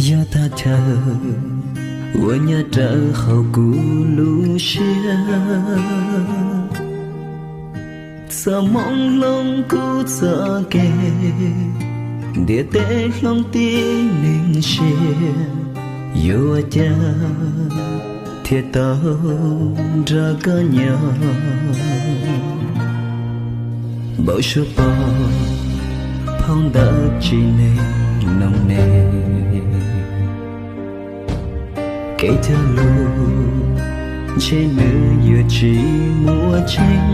Yog thaj chaw uas nyob rawv hauv kuv lub siab, txoj hmoov hloov kuv txoj kev, ntiaj teb hloov tib neeg siab, yuav ua cas thiaj tau nrog koj nyob. Npau suav pom phau ntawv tsis neeg noog neeg, kev cog lus ntshe nws yuav tsis muaj tseeb.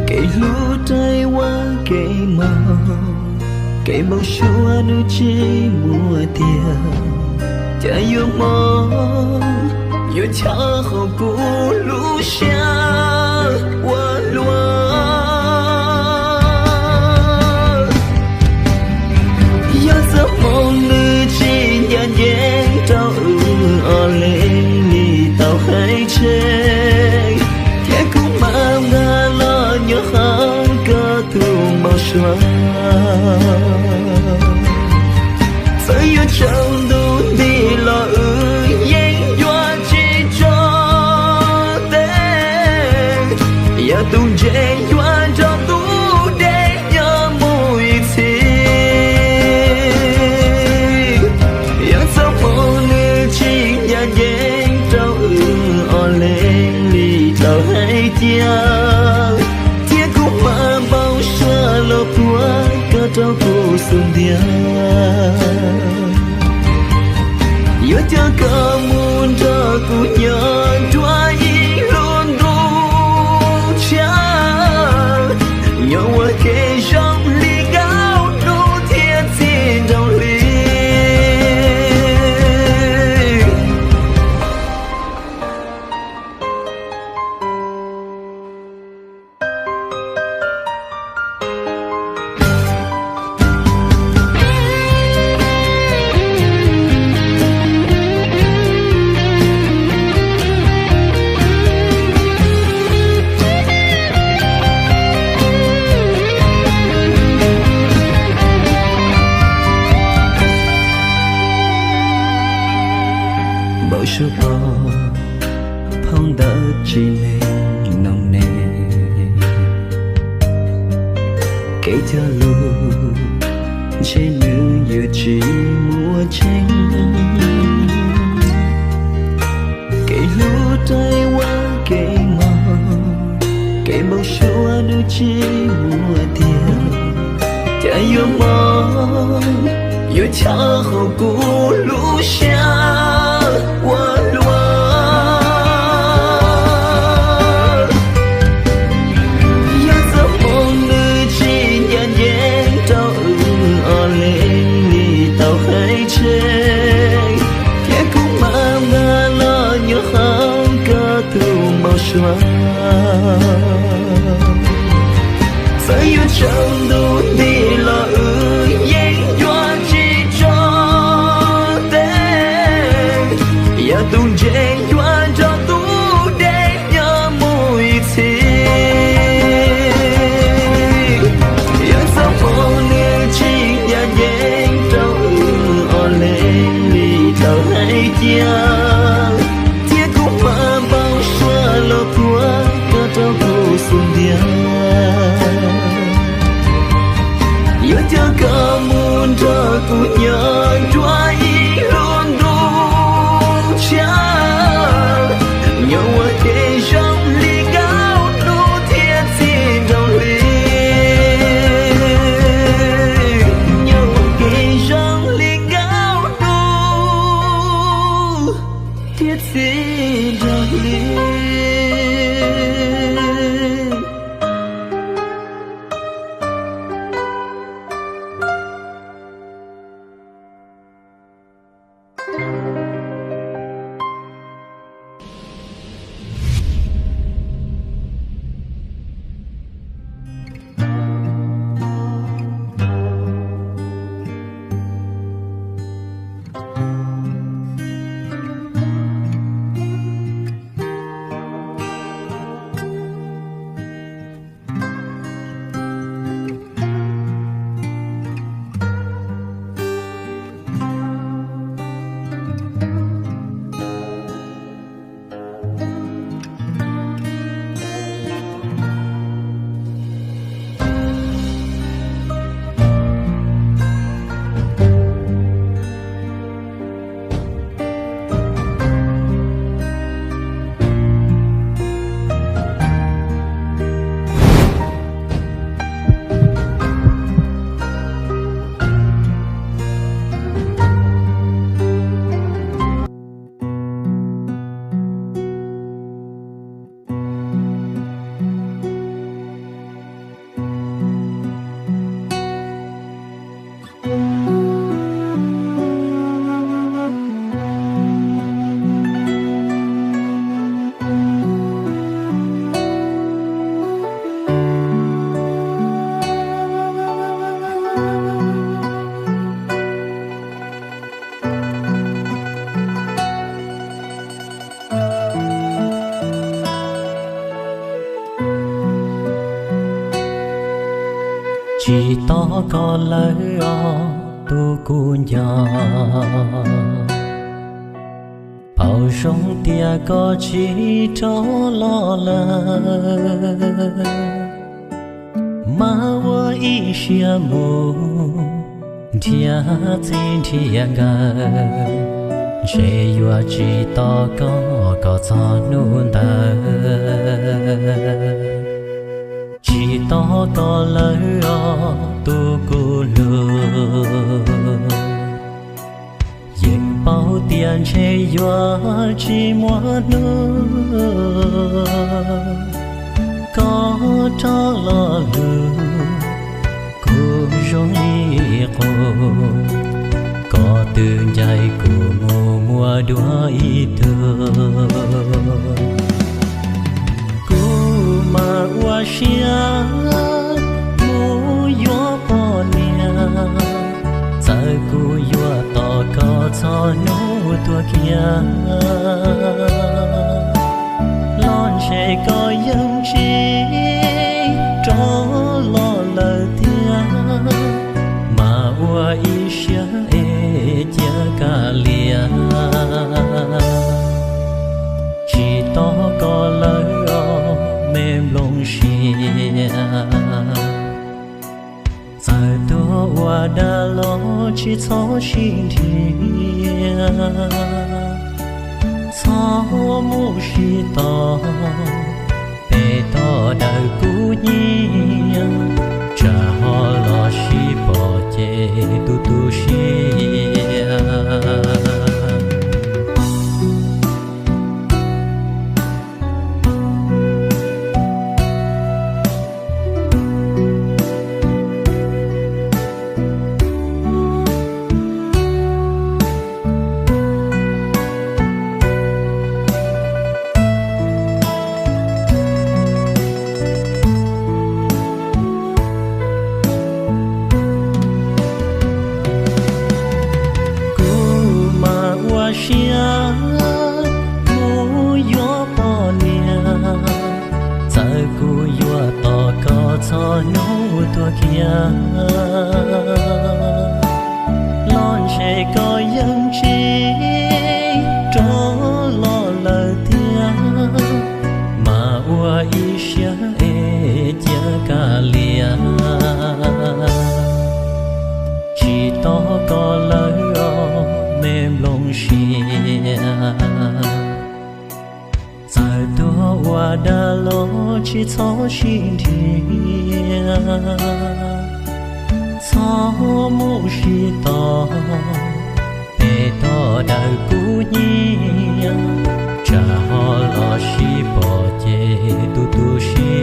Kev hlub raws ua kev mob, kev npau suav nws tsis muaj tiag. Cas yuav mob yuav chaw hauv kuv lub siab ua luaj. Yog txoj hmoov nws tsis ncaj ncees rau wb ob leeg li tau hais tseg, thiab kuv mam nqa los nyob hauv koj tus npau suav. Txawm yuav tsaus ntuj nti los wb yeej yuav tsis tso tes, yog tus ntse yuav nrog tus deb nyob mus ib txhis. Yog txoj hmoov nws tsis ncaj ncees rau wb ob leeg li tau hais tiag, thiab kuv mam npau suav los puag koj rau kuv xub ntiag. Yuav coj koj mus nrog kuv nyob dua ib lub ntuj tshiab, nyob ua ke zoo li nkauj hnub thiab txiv nraug hli. Npau suav pom phau ntawv tsis neeg noog neeg, kev cog lus ntshe nws yuav tsis muaj tseeb. Kev hlub raws ua kev mob, kev npau suav nws tsis muaj tiag. Cas yuav mob yuav chaw hauv kuv lub siab ua luaj. Yog txoj hmoov nws tsis ncaj ncees rau wb ob leeg li tau hais tseg, thiab kuv mam nqa los nyob hauv koj tus npau suav. Txawm yuav tsaus ntuj nti los wb yeej yuav tsis tso tes, yog tus ntse yuav nrog tus deb nyob mus ib txhis. Yog txoj hmoov nws tsis ncaj ncees rau wb ob leeg li tau hais tiag, thiab kuv mam npau suav los puag koj rau kuv xub ntiag. Yuav coj koj mus nrog kuv nyob dua ib lub ntuj tshiab, nyob ua ke zoo li nkauj hnub thiab txiv nraug hli. Nyob ua ke zoo li nkauj hnub thiab txiv nraug hli. Tsis tos koj lawm os tus kuv nco, pom zoo tias koj tsis rov los lawm. Mas ua ib siab mus nrhiav txij nrhiav nkawm, ntshe yuav tsis tos koj kom txog hnub ntawd. Tsis tos koj lawm os tus kuv hlub, yeej paub tias ntshe yuav tsis muaj hnub koj rov los lug kuv zoo li qub. Koj twb ncaim kuv mus muaj dua ib tug, kuv mas ua siab mus yuav poj niam. Txawm kuv yuav tos koj txog hnub tuag kiag los ntshe koj yeej tsis rov los lawm tiag. Mas ua ib siab es cia kav liam, tsis tos koj lawm os me nplooj sia. Txawm tuag ua dab los tsis txhob sib nrhiav, txhob mus sib tos pem toj dawm kuv nyiam, tsam ho los sib pom ces tu tu siab. Kuv mas ua siab mus yuav poj niam, txawm kuv yuav tos koj txog hnub tuag kiag los ntshe koj yeej tsis rov los lawm tiag. Mas ua ib siab es cia kav liam, tsis tos koj lawm os me nplooj sia. Txawm tuag ua dab los tsis txhob sib nrhiav, txhob mus sib tos pem toj dawm kuv nyiam, tsam ho los sib pom ces tu tu siab.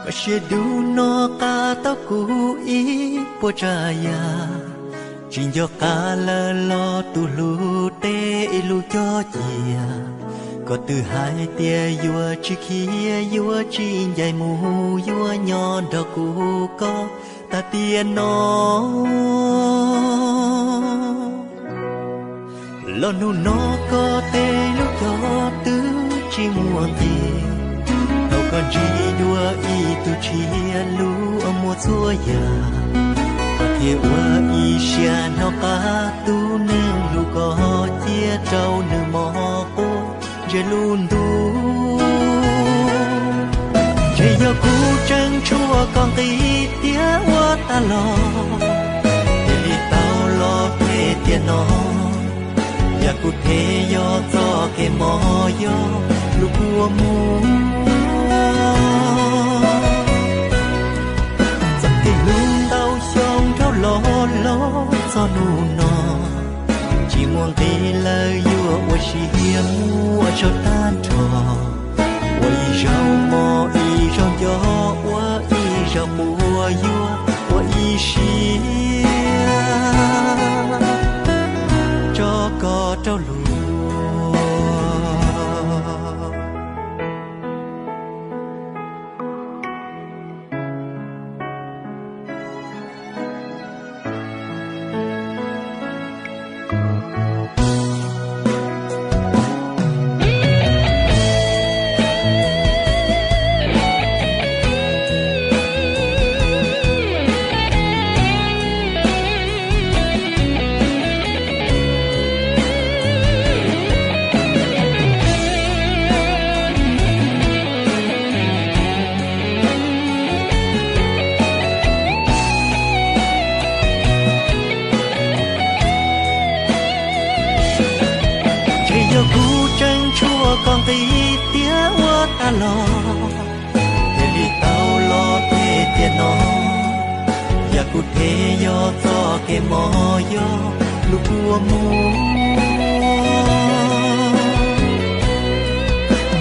Koj siab dub no qab tau kuv ib puas tsav yam, tsis nco qab lawm los tus hlub teb ib lub cog cia. Koj twb hais tias yuav tsis khiav yuav tsis ncaim mus yuav nyob nrog kuv koj tag tiam no. Los hnub no koj tej lub cog twb tsis muaj nqis, thaum koj ntsib dua ib tug tshiab lub muaj txhua yam, koj thiaj ua ib siab hnov qab tus neeg hlub koj cia rau nws mob quaj ntsiag lub ntuj. Ntshe yog kuv tseem tshuav koj nqis tiag ua tag los, thiaj li tau los pem tiam no. Yam kuv them yog txoj kev mob yog lub kua muag. Txoj kev hlub ntau xyoo dhau los los txog hnub no, tsis muaj nqis lawm yuav ua siab muaj tsaug tag nrho. Qis tiag ua tag los, thiaj li tau los thiab tiag no, yam kuv them yog txoj kev mog yog lub kua muag.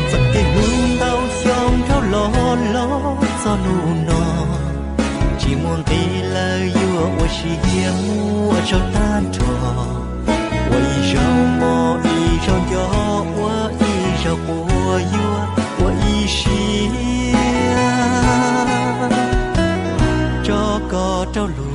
Txoj kev hlub ntau xyoo dhau los los txog hnub no, tsis muaj nqis lawm yuav ua siab muaj tsaug tag nrho. Ua ib zaug mob ib zaug nco, ua ib zaug quaj yuav ua ib siab tso koj rau luag.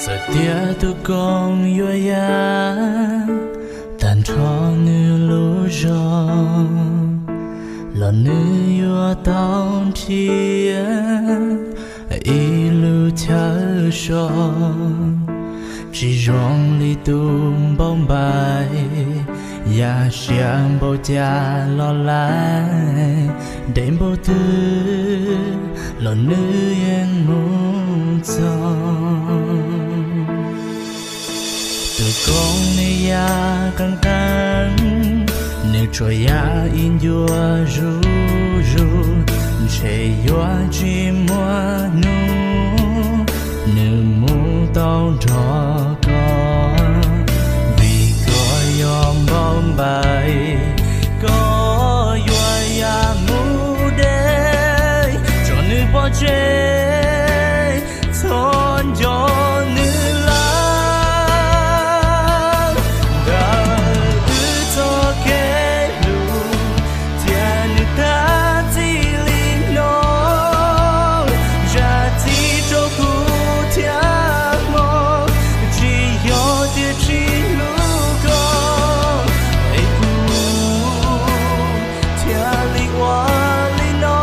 Txawm tias tus koob yuav yaj tag nrho nws lub zog, los nws yuav tau nrhiav ib lub chaw so tsis zoo li tus npauj npaim. Yaj siab npaum cas los laij ntev npaum twg los nws yeej mus txog. Tus koob nws yaj qees qees, nws tsuas yaj ib ncua zuj zus, ntshe yuav tsis muaj hnub nws mus tau nrog koj. Vim koj yog npauj npaim, koj yuav yaj mus deb, tso nws pov tseg txhob nco nws lawm. Ntawm wb txoj kev hlub, thiab nws tag txij li no, zam txim rau kuv thiab hmo, tsis yog tias tsis hlub koj, es kuv thiaj li ua li no.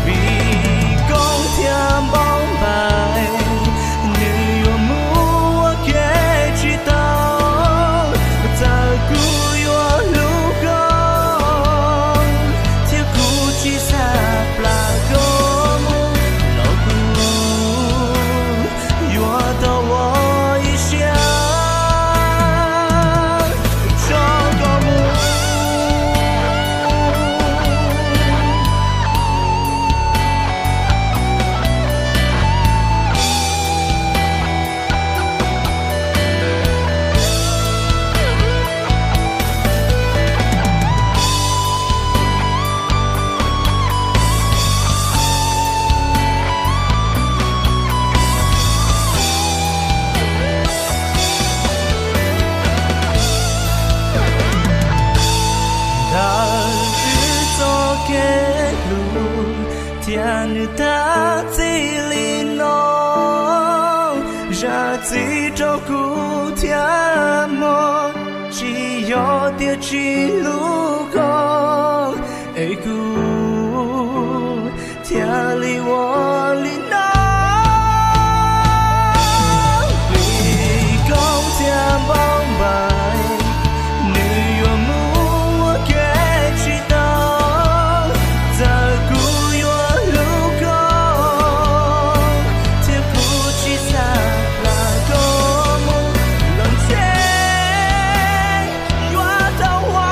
Vim koob thiab npauj npaim, nws yuav mus ua ke tsis tau. Txawm kuv yuav hlub koj, thiab kuv tsis xav plam koj mus, los kuv yuav tau ua ib siab tso koj mus. Ntawm wb txoj kev hlub, thiab nws tag txij li no, zam txim rau kuv thiab hmo, tsis yog tias tsis hlub koj, es kuv thiaj li ua li no. Vim koob thiab npauj npaim, nws yuav mus ua ke tsis tau. Txawm kuv yuav hlub koj, thiab kuv tsis xav plam koj mus, los ntshe yuav tau ua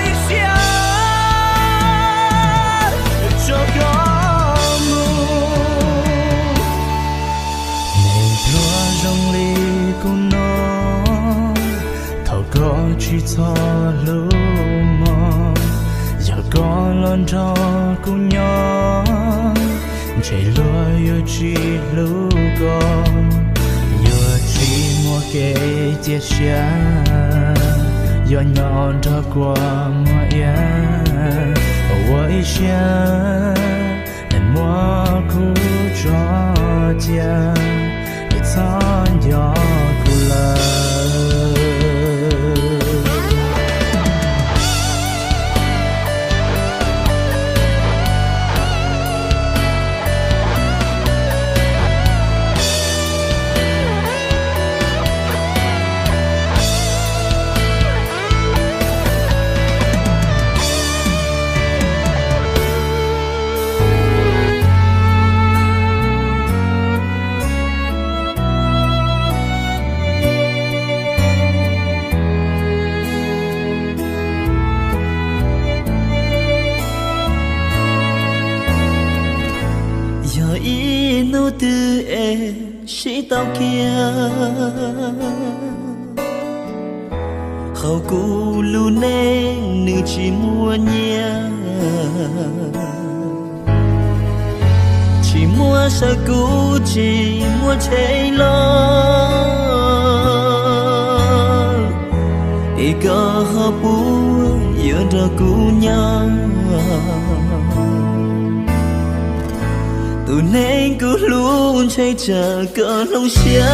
ib siab tso koj mus. Neeg pluag zoo li kuv no, thov koj tsis txhob hlub mog, yog koj los nrog kuv nyob, Ces luag yuav tsis hlub koj, yuav tsis muaj kev cia siab, yuav nyob nrog kua muag iab. Ua ib siab, es muab kuv tso cia, es txhob nco kuv lawm. Yog ib hnub twg es sib tau kiag, hauv kuv lub neej nws tsis muaj nyiaj, tsis muaj sawv kuv tsis muaj tsheb los, es koj ho puas yuav nrog kuv nyob? Tus neeg kuv hlub ntshai tsam koj hloov siab,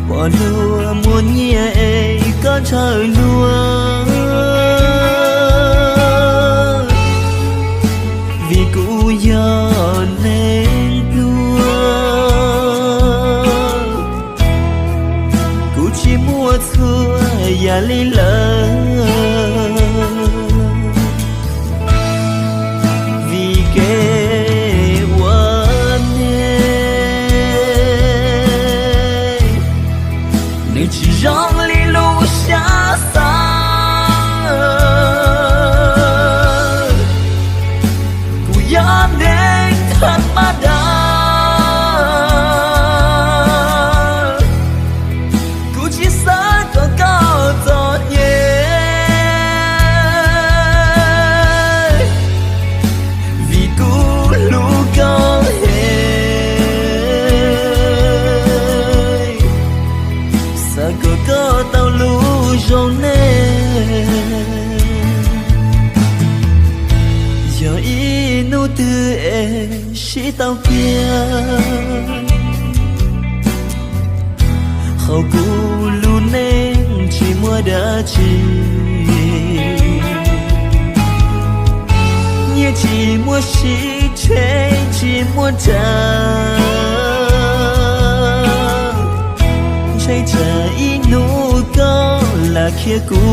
pom luag muaj nyiaj es koj ntshaw luag. Vim kuv yog neeg pluag, kuv tsis muaj txhua yam li lawm. Vim kev ua neej nws tsis zoo li lub siab xav. Kuv yog neeg thas mas das, kuv tsis xav kom koj txom nyem, vim kuv hlub koj heev, xav kom koj tau lub zoo neej. Yog ib hnub twg es sib tau kiag, hauv kuv lub neej tsis muaj dab tsi, nyiaj tsis muaj siv, tsheb tsis muaj tsav, ntshai tsam ib hnub koj lam khiav kuv.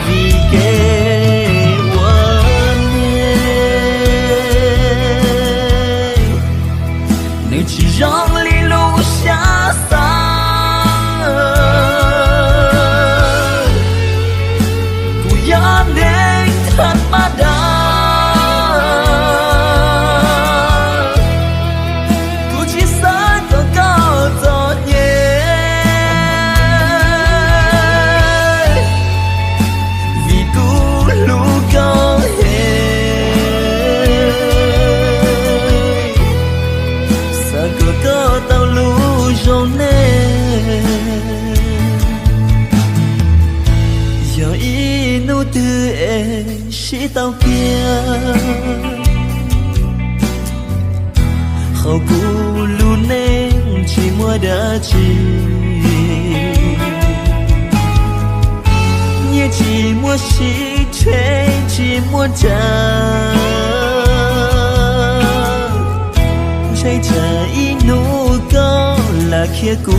Vim kev ua neej nws tsis zoo li lub siab xav. Kuv yog neeg thas mas das, kuv tsis xav kom koj txom nyem, vim kuv hlub koj heev, xav kom koj tau lub zoo neej. Yog ib hnub twg es sib tau kiag, hauv kuv lub neej tsis muaj dab tsi, nyiaj tsis muaj siv, tsheb tsis muaj tsav, ntshai tsam ib hnub koj lam khiav kuv.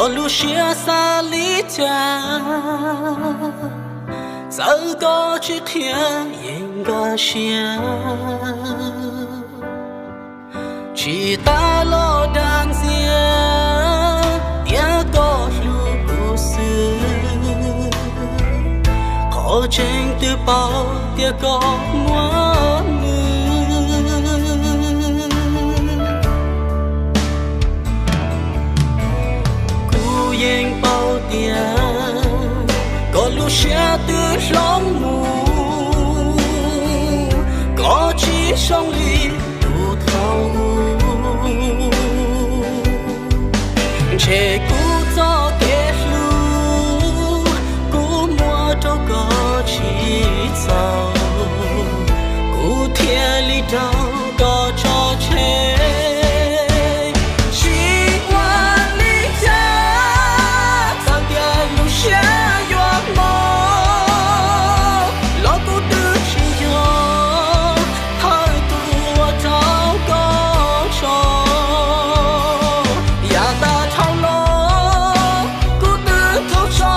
Koj lub siab xav li cas, txawm koj tsis qhia yeej nkag siab. Tsis tas los dag ntxias tias koj hlub kuv xwb. Qhov tseeb twb paub tias koj muaj nws. Kuv yeej paub tias koj lub siab twb hloov mus, koj tsis zoo li tus thaum ub. Ntshe kuv txoj kev hlub kuv muab rau koj tsis txaus, kuv thiaj li raug koj tso tseg. Tsis ua li cas, txawm tias lub siab yuav mob los kuv twb tsis yog thawj tug uas raug koj tso. Yav tag dhau los kuv twb tau tso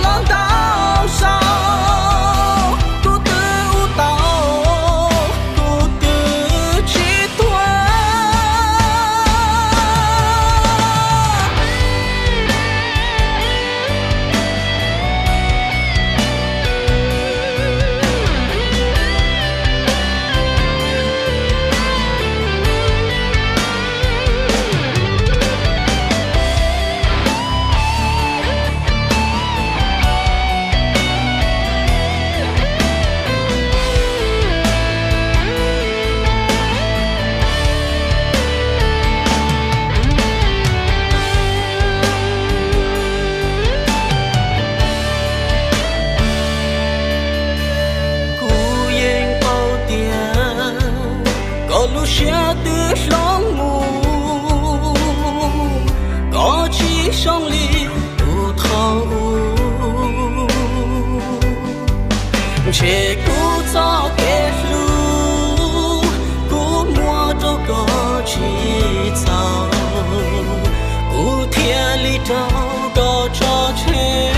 los ntau zaus, kuv twb ua tau, kuv twb tsis tuag. Kuv yeej paub tias koj lub siab twb hloov mus, koj tsis zoo li tus thaum ub. Ntshe kuv txoj kev hlub kuv muab rau koj tsis txaus, kuv thiaj li raug koj tso tseg.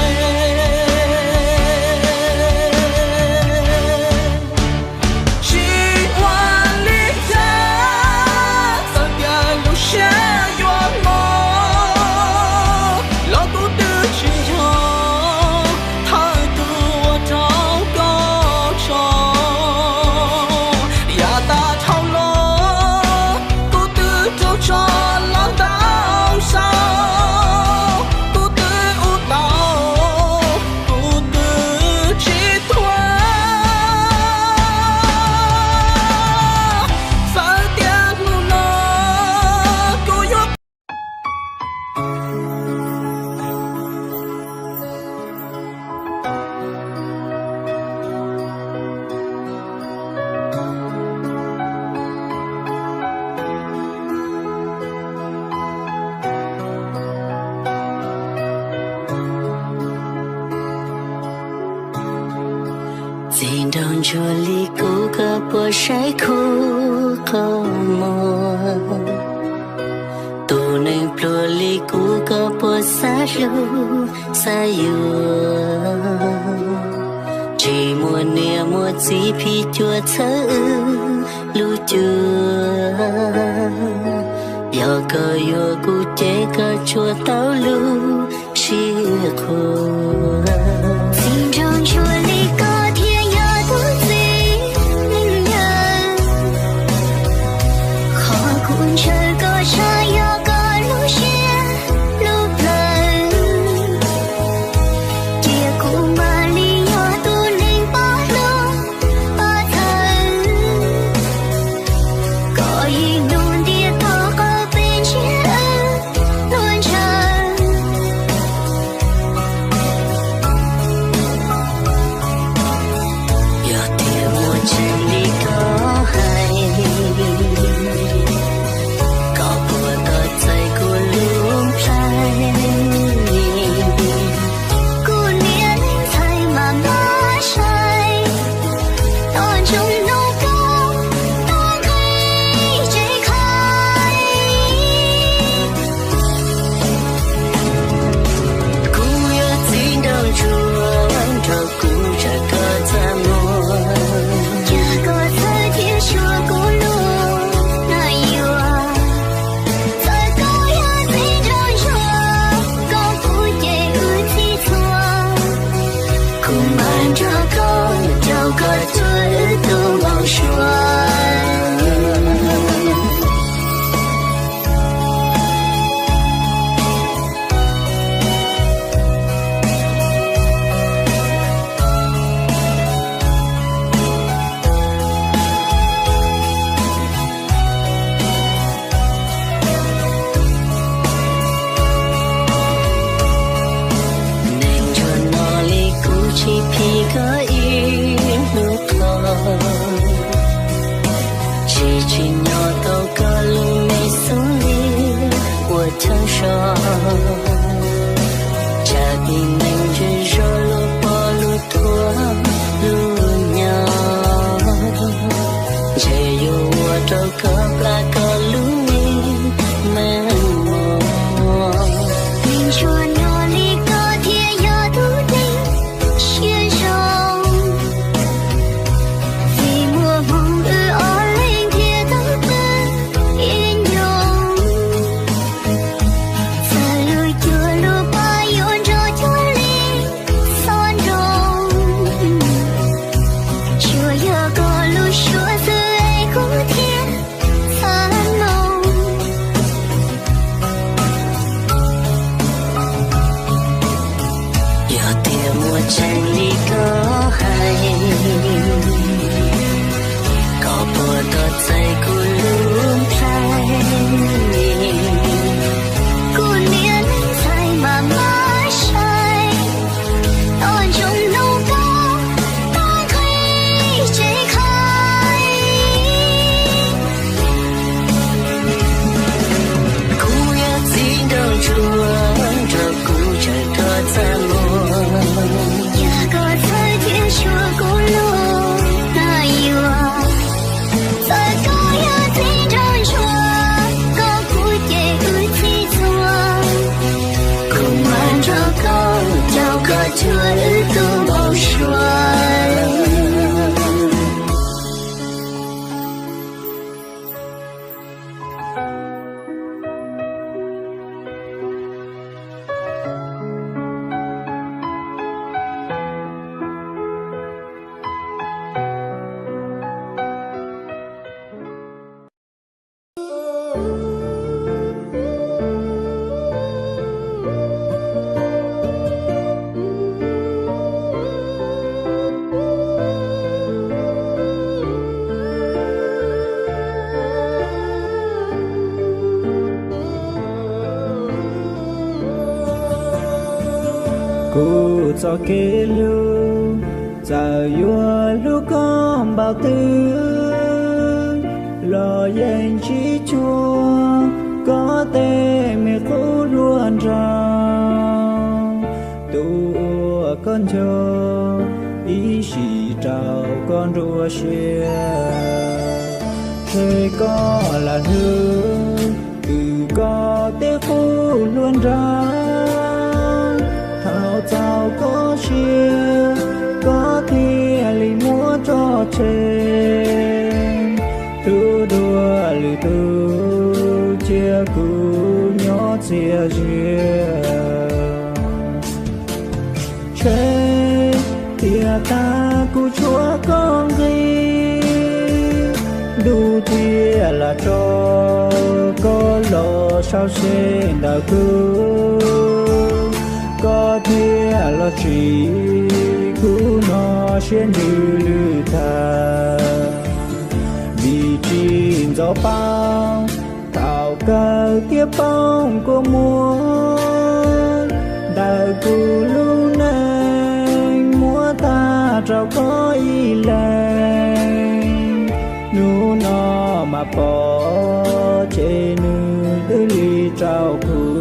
Tsis ua li cas, txawm tias lub siab yuav mob los kuv twb tsis yog thawj tug uas raug koj tso. Yav tag dhau los kuv twb raug tso los ntau zaus, kuv twb ua tau, kuv twb tsis tuag. Txawm tias hnub no kuv yuav Txiv nraug ntsuag li kuv koj puas saib khuv qhov muag? Tus neeg pluag li kuv koj puas xav hlub xav yuav? Tsis muaj niam muaj txiv phim cuam txhawb wb lub cuab. Yog koj yuav kuv ces koj tsuas tau lub siab qhuas. Txiv nraug ntsuag li koj thiaj yog tus txiv neej yawg. Qhov kuv ntshaw koj tshaj yog koj lub siab lub plawv. Cia kuv mam li yog tus neeg pab hlub pab txhawb. Koj yeej nug ntiag tog qhov peb ntsiab wb luag ntshaw. Tsam ib neeg ntshe zov luag pog luag thuam luag nyob, ntshe yuav ua rau koj plam koj lub me mob. Neeg tsuas nyob li koj thiaj yog tus neeg siab zoo, vim muaj hmoov wb ob leeg thiaj tau pw ib ncoo. Txawm lub cuab lub paj yuav nrog cuag li xob nroo, tsuas yog koj lub suab xwb es kuv thiaj txaj muag. Yog tias muaj tseeb li koj hais, koj puas tau txais kuv lub nplhaib? Kuv niam neeg ntxhais mas maj sai, tos ntsoov hnub koj tau nqis tsev khaib. Kuv yog txiv nraug ntsuag, nrog kuv tsawg koj txaj muag. Yog koj txhawj thiab tshua kuv lub nag yuag, txawm koj yog txiv nraug ntsuag, koj kuv ces wb txhij txhua. Kuv mam nrog koj caum koj cuag wb tug npau suav. Kuv txoj kev hlub txawm yuav hlub koj npaum twg los yeej tsis cuag koj tej me qub hluas nraug. Tus uas koj nco ib sim rau koj nruab siab, ntshe koj lam hlub twb koj tej qub hluas nraug. Thaum txaus koj siab koj thiaj li muab tso tseg, hlub dua lwm tus cia kuv nyob txias zias. Ntshe tiam tas kuv tshuav koj nqi, ntuj thiaj lam tso koj los sau se ntawm kuv. Koj thiaj los tsim kuv no siab ntsws lwj tag, vim tsis ntxov paub thaum kawg thiaj poob kua muag. Ntawm kuv lub neej muab tag rau koj ib leeg, hnub no mas pom ces nws twb li rau kuv.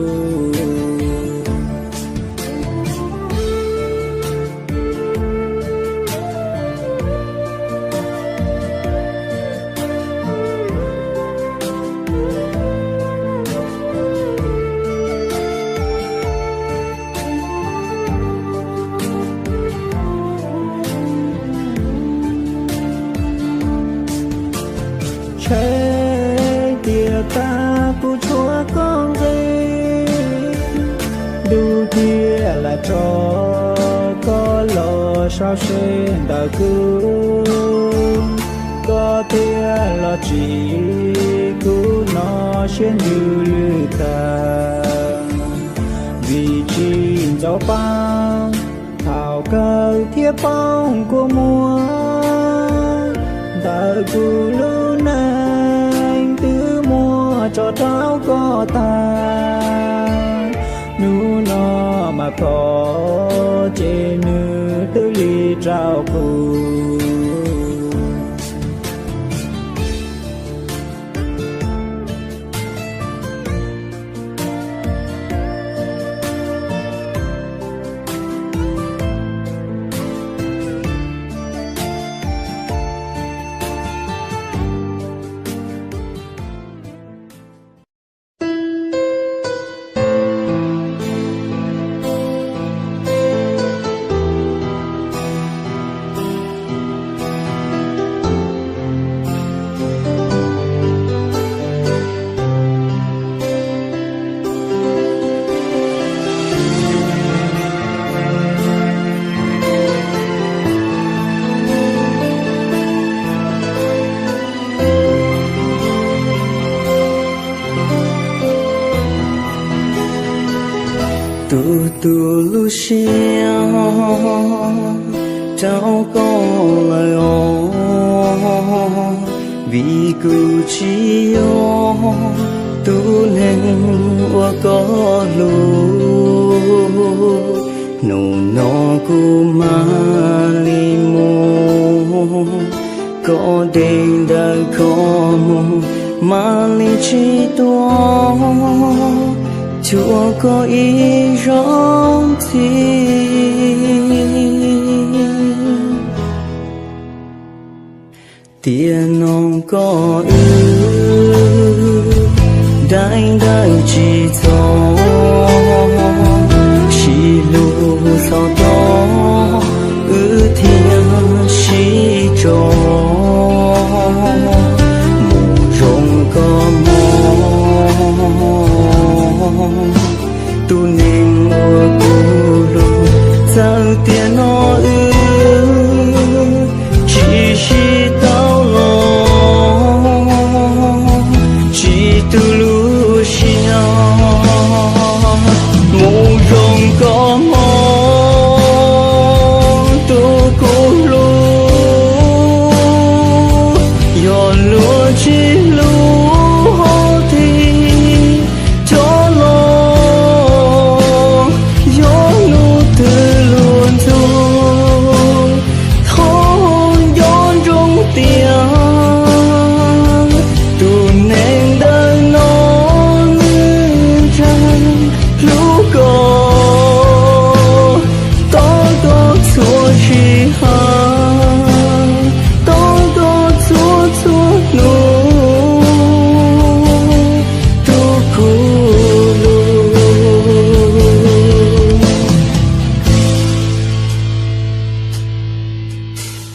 Ntshe tiam tas kuv tshuav koj nqi, ntuj thiaj lam tso koj los sau se ntawm kuv. Koj thiaj los tsim kuv no siab ntsws lwj tag, vim tsis ntxov paub thaum kawg thiaj poob kua muag. Ntawm kuv lub neej twb muab tso rau koj tag, hnub no mas pom ces nws twb li rau kuv. siab rau koj lawm os, vim kuv tsis yog tus neeg uas koj hlub. Hnub no kuv mam li mus, koj dej ntawm qhov muag mam li tsis tuaj, tshuav koj ib zaug txij. Tiam no koj wb daim ntawv tsis txog, sib hlub txog tod wb thiaj sib tso. Mus zoo koj mog, tus neeg uas kuv hlub, txawm tiam no wb tsis sib tau los, tsis tu lub siab. Mus zoo koj mog, tus kuv hlub, yog luag tsis hlub hos thim rov los, yog hnub twg luag ntxub, thov nco ntsoov tias tus neeg ntawm no nws ntseeg hlub koj, tos koj txhua sij hawm, tos koj txhua txhua hnub, tus kuv hlub.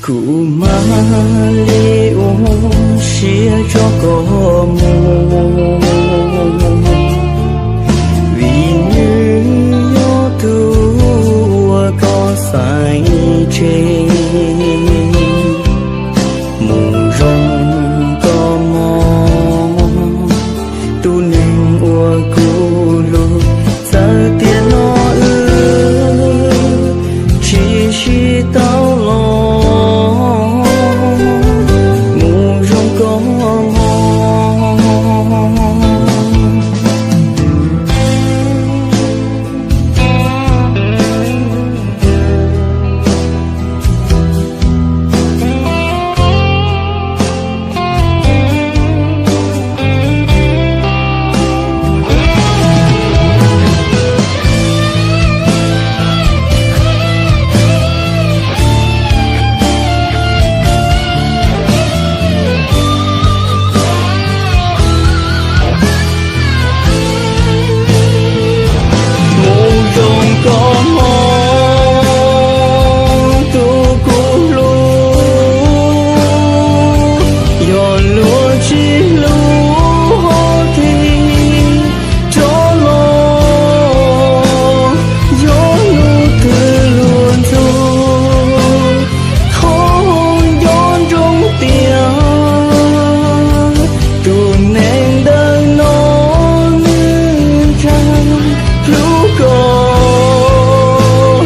Kuv mam li ua siab tso koj mus, vim nws yog tus uas koj xaiv tseg. Mus zoo koj mog, tus neeg uas kuv hlub, txawm tiam no wb tsis sib tau los, mus zoo koj mog. Mus zoo koj mog, tus kuv hlub, yog luag tsis hlub hos thim rov los, yog hnub twg luag ntxub, thov nco ntsoov tias tus neeg ntawm no nws ntseeg hlub koj,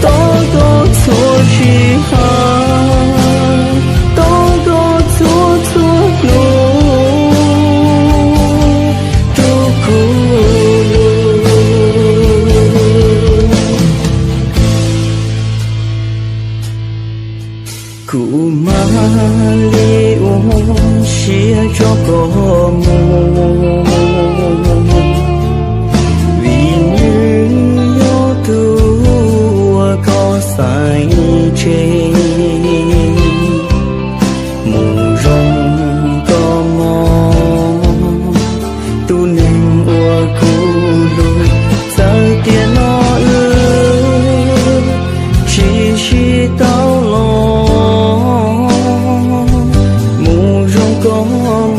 tos koj txhua sij hawm, tos koj txhua txhua hnub, tus kuv hlub. Kuv mam li ua siab tso koj mus, vim nws yog tus uas koj xaiv tseg. Mus zoo koj mog, tus neeg uas kuv hlub, txawm tiam no wb tsis sib tau los, mus zoo koj mog.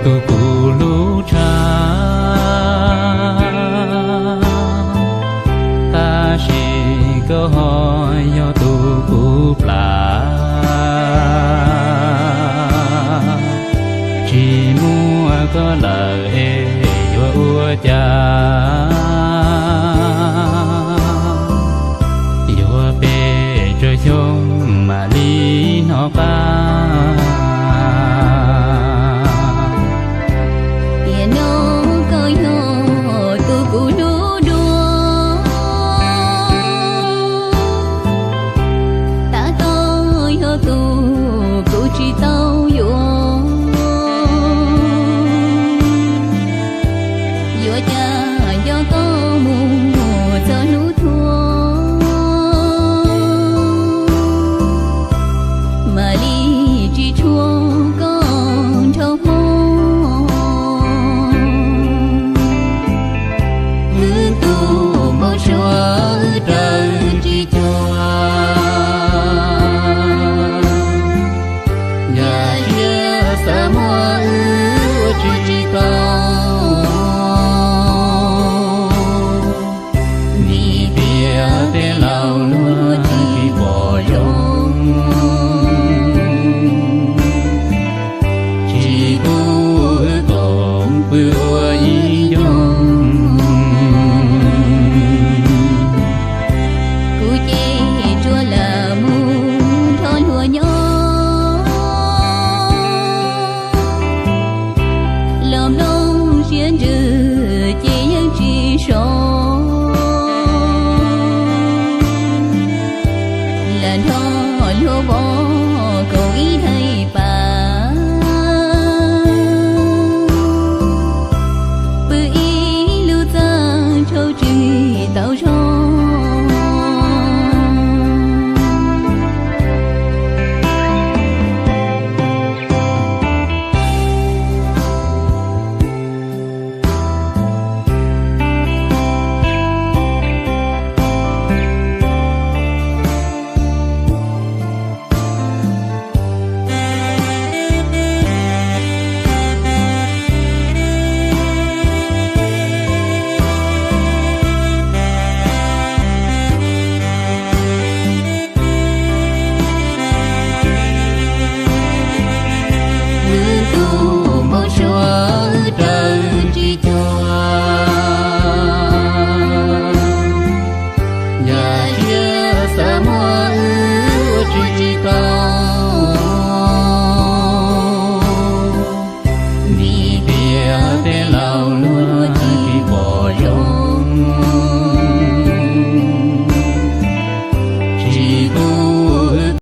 Tus kuv hlub tshaj, tab sis koj ho yog tus kuv plam. Tsis muaj koj lawm es yuav ua cas? Yuav pes tsawg xyoo mam li hnov qab. Tiam no koj yog tus kuv hlub dua, tab tom yog tus kuv tsis tau yuav. Yuav cas nco koj mus txog hnub tuag, mam li tsis tshua koj nrog hmoob. Wb tus npau suav wb raws tsis cuag, yam siab xav muaj wb ua tsis tau. Vim tias tej laus luag tsis pom zoo, tsis pub wb koom pw ua ib ncoo. Kuv ces tsuas lam mus nrog luag nyob, los mloog siab ntsws ces yeej tsis so. Lam nrog luag vov koom ib daim pam, pw ib lub txaj tshauj tsis tau zoo. Wb tus npau suav wb raws tsis cuag, yam siab xav muaj wb ua tsis tsis tau. Vim tias tej laus luag tsis pom zoo, tsis pub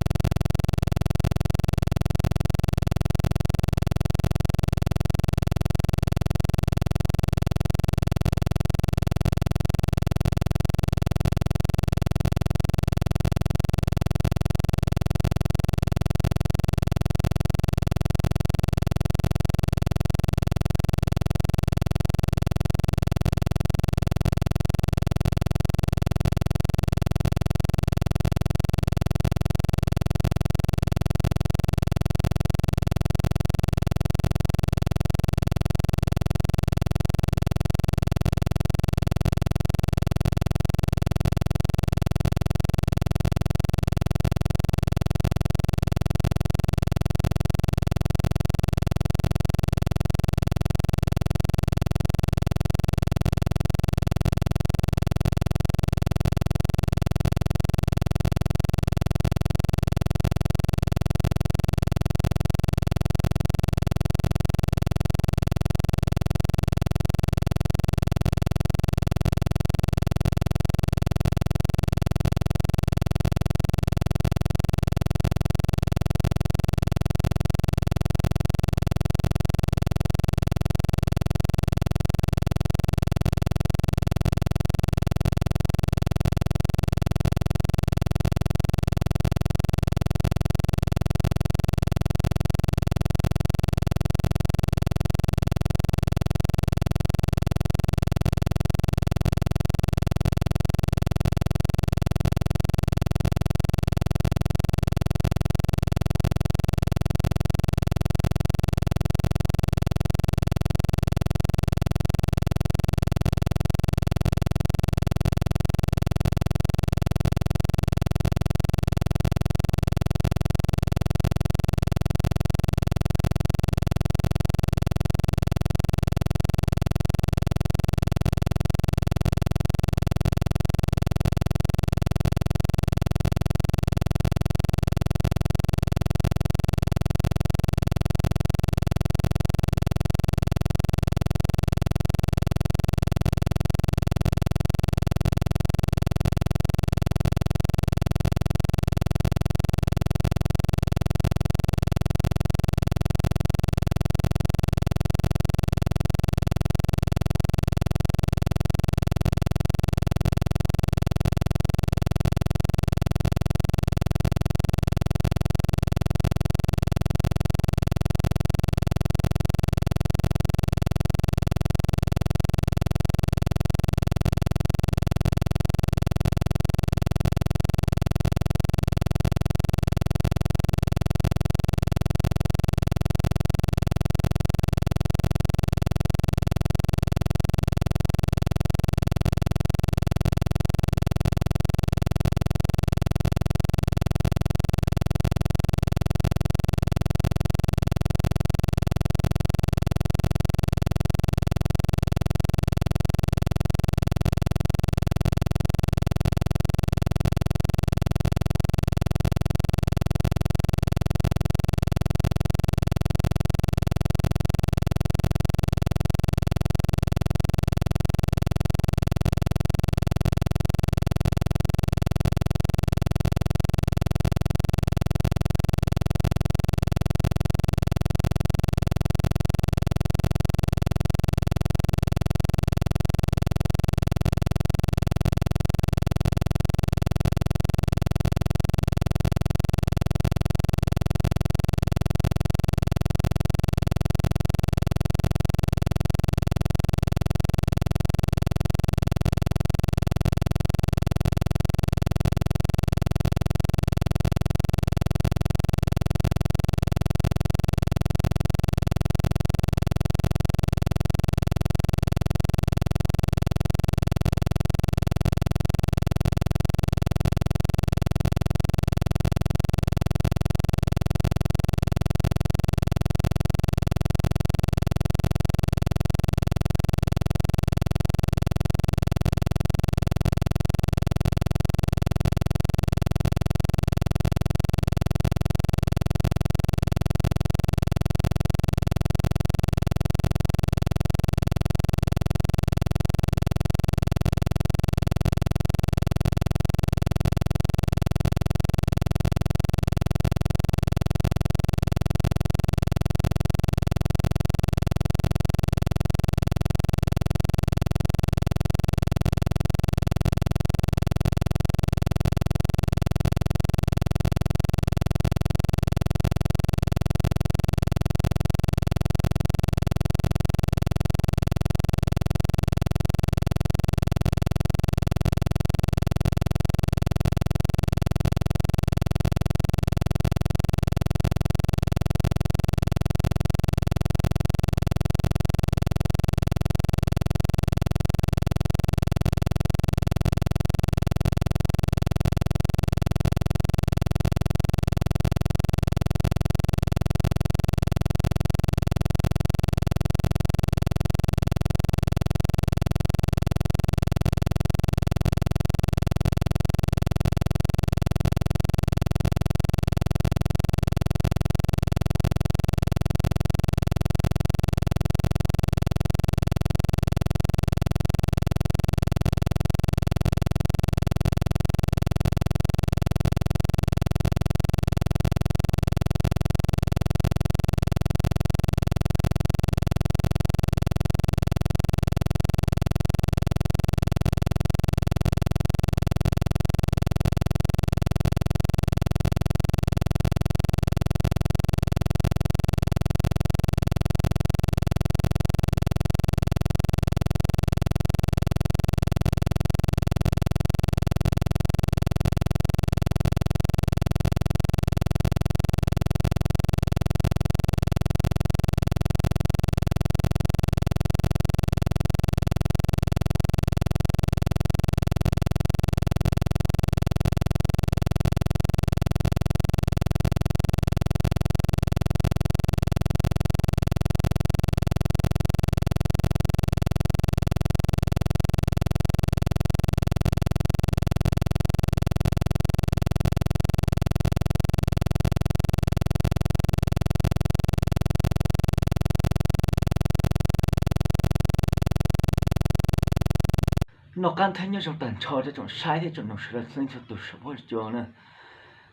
Noj qab thiab nyob zoo tag nrho rau tsoom saib thiab tsoom mloog sawv daws txhua leej txhua tus saum huab cua na.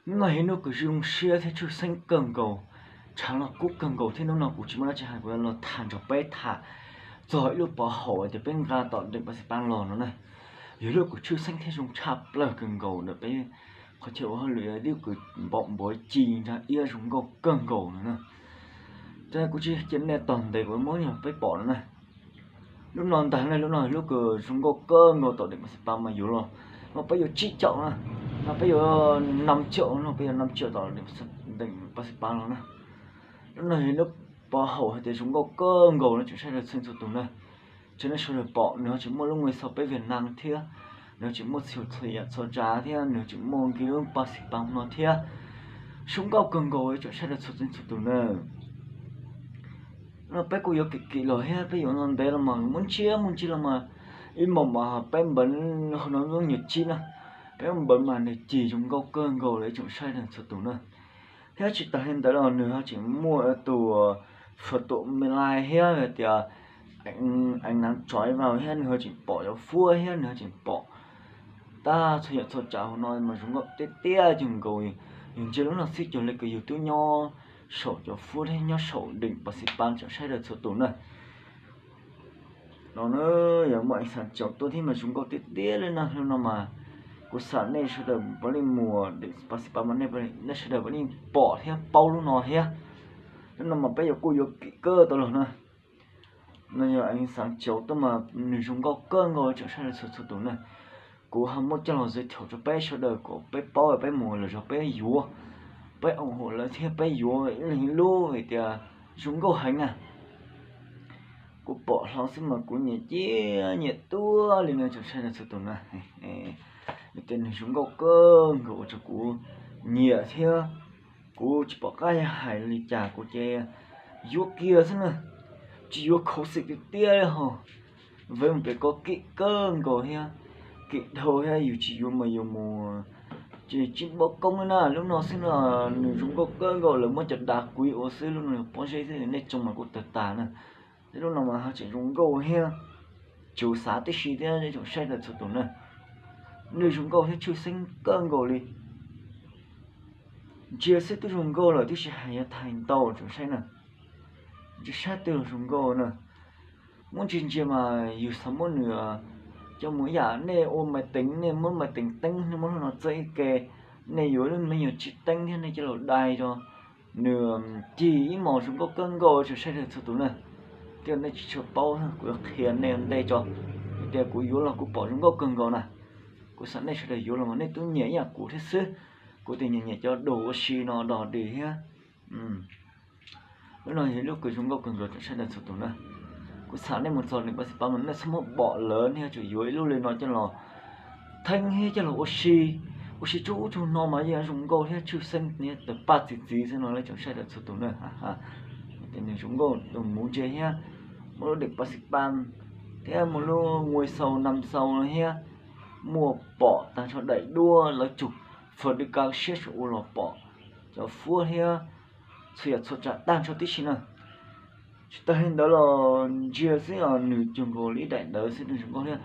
Hnub no yog hnub kws zoo siab thiab tshwj xeeb kawg nkaus, tshav los kub kawg nkaus thiab hnub no kuv tsis muaj dab tsi hais, kuv yuav los tham nrog peb tham txog ib lub pov haum tias peb nqa tom deem Pab Xis Pab los no na. Yog lub kws tshwj xeeb thiab zoo tshaj plaws kawg nkaus ntawm peb qhov chaw ua hauj lwm, yog ib lub kws npom npuav ci ntsa iab zoo nkauj kawg nkaus no na. Ces kuv tsis cia nej tos ntev, kuv muab rau peb pom no na. Lub no ntag na, lub no lub kws zoo nkauj kawg nkaus tom deem Pab Xis Pab mas yuav los, no peb yuav tsib caum na, no peb yuav năm triệu, no peb yuav năm triệu tom deem Pab Xis Pab los na. Lub no yog lub pov haum hais tias zoo nkauj kawg nkaus no tsoom saib sawv daws txhua leej txhua tus na. Ces nej sawv daws pom nws ho tseem muaj lub nqi xov peb Việt Nam thiab, nws ho tseem muaj txhua yam txhua tsav thiab nws ho tseem muaj kiag lub Pab Xis Pab no thiab. Zoo nkauj kawg nkaus tsoom saib sawv daws txhua leej txhua tus na. No peb kuj yuav kim kim los thiab, peb yuav ntev los mas muaj ntsia muaj ntsia los mas ib hmos mas peb npawv, hauv no lub nyuag tsib na, peb npawv mas nws cig zoo nkauj kawg nkaus li tsoom saib sawv daws txhua tus na. Thiab tsis tas li ntawd los nws ho tseem muaj tus photo me lais thiab hais tias eev nab tsov ib vag thiab nws ho tseem pom cov fuab thiab nws ho tseem pom tag txhua yam txhua tsav hauv no mas zoo nkauj tiag tiag kawg nkaus. Yus ntsia lub no xwb cuag li kws yus twb nyob saum cov fuab thiab nyob saum deem Pab Xis Pab tsoom saib sawv daws txhua tus na. No na, yog muaj eev xav caum tuaj thiab mas zoo nkauj tiag tiag li na. Lub no mas kuv xam nej sawv daws puav leej mus deem Pab Xis Pab mas nej sawv daws puav leej pom thiab paub lub no thiab. Lub no mas peb yuav kuj yuav kim kawg tau los na. No yog eev xav caum tuaj mas nws zoo nkauj kawg nkaus tsoom saib sawv daws txhua txhua tus na. Kuv ho muab coj los giới thiệu rau peb sawv daws kom peb paub, peb mus los yog peb yuav, peb ủng hộ lawv thiab peb yuav ib leeg ib lub vim tias zoo nkauj heev na. Kuv pom hlo xwb mas kuv nyiam ciaj nyiam tuaj li no tsoom saib sawv daws txhua tus na. Vim tias nws zoo nkauj kawg nkaus ua rau kuv nyiam thiab kuv tsis pom qab hais li cas, kuv ces yuav kiag xwb na, tsis yuav khuv xim tiag tiag li hos. Vim mus pem ko kim kawg nkaus thiab, kim dhau thiab, yus tsis yuav mas yus mus ces tsis npau koob li na. Lub no xwb no nws zoo nkauj kawg nkaus, lawv muab cov dav kuiv ua xwb, lub no yog pob zeb xwb, nej tsoo mas kuj tawg tas na. Thiab lub no mas ho tseem zoo nkauj thiab, tsuas xav tib si thiab tsoom saib sawv daws txhua tus na. Nws zoo nkauj thiab tshwj xeeb kawg nkaus li. Ntsia xwb twb zoo nkauj lawm, twb tsis hais yuav tham ntau tsoom saib na. Ntsia sab twg los zoo nkauj na. Muab ntsia ntsia mas yus xav muab nws coj mus ib yam nej ua maiv teev, nej muab maiv teev teeb, nej muab lub no txawb ib ke, nej yuav lub me nyuam tsib teeb thiab nej coj los dai rau, nws cig ib hmos zoo nkauj kawg nkaus tsoom saib sawv daws txhua tus na. Thiab nej tsis tshua paub, kuv yuav qhia nej ua ntej tso, tias kuv yuav los kuv pom zoo nkauj kawg nkaus na. Kuv xav nej sawv daws yuav los mas nej twb nyiam ib yam kuv thiab xwb. Kuv tias nyiam nyiam cov dog ua si no dog dig thiab. Lub no yog lub kws zoo nkauj kawg nkaus tsoom saib sawv daws txhua tus na. Kuv xav nej mus txog nws pas xis pas mas nej txhob muab pom lawm, nej yuav tsum yuav ib lub li no coj los theeb thiab coj los ua si. Ua si tsuj ub tsuj no mas yeej zoo nkauj thiab tshwj xeeb thiab tawg paj txi txiv xwb no, nej tsoom saib sawv daws txhua tus na. Tias nws zoo nkauj tus muv ntse thiab, muaj lub deem pas xis pas thiab muaj lub nguj xau nam xau thiab, muaj pom tag nrho daim duab lawv tsug fawm dw kaw siab saum ua los pom cov fuab thiab txhua yam txhua tsav tag nrho tib si na. Tsis tas li ntawd los ntsia xwb os, nws cuag nkaus li ib daim ntawd xwb, nws zoo nkauj thiab.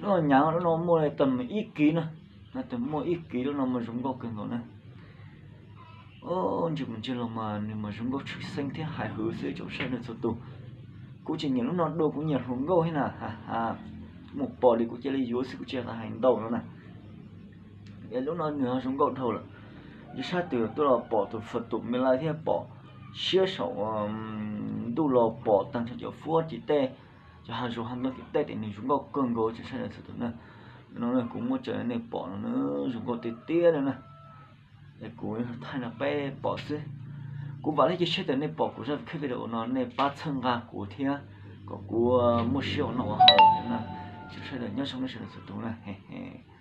Lub no hnyav, lub no muaj li tag ib kiv na, tag muaj ib kiv, lub no mas zoo nkauj kawg nkaus na. Ntsia mus ntsia los mas nws mas zoo nkauj tshwj xeeb thiab hais hwv xwb tsoom saib sawv daws txhua tus. Kuv tsis nyiam lub no dua, kuv nyiam hluas nkauj thiab na. Mus pom li kuv cia li yuav xwb, kuv tsis hais ntau no na. Es lub no nws ho zoo nkauj dhau lawm. Ntsia sab twg tuaj los pom tus fawm tus me laj thiab pom siab saum ntuj los pom tag nrho cov fuab tim tej, cov hav zoov hav ntoo tim tej, tias nws zoo nkauj kawg nkaus tsoom saib sawv daws txhua tus na. No kuv muab tso nej pom no na, zoo nkauj tiag tiag li na. Es kuv thaij no peb pom xwb. Kuv vam thiab cia siab tias nej pom kuv zaj clip video no nej pab txhawb nqa kuv thiab kom kuv muaj siab ua noj ua haus na. Tsoom saib sawv daws nyob zoo nej sawv daws txhua tus na.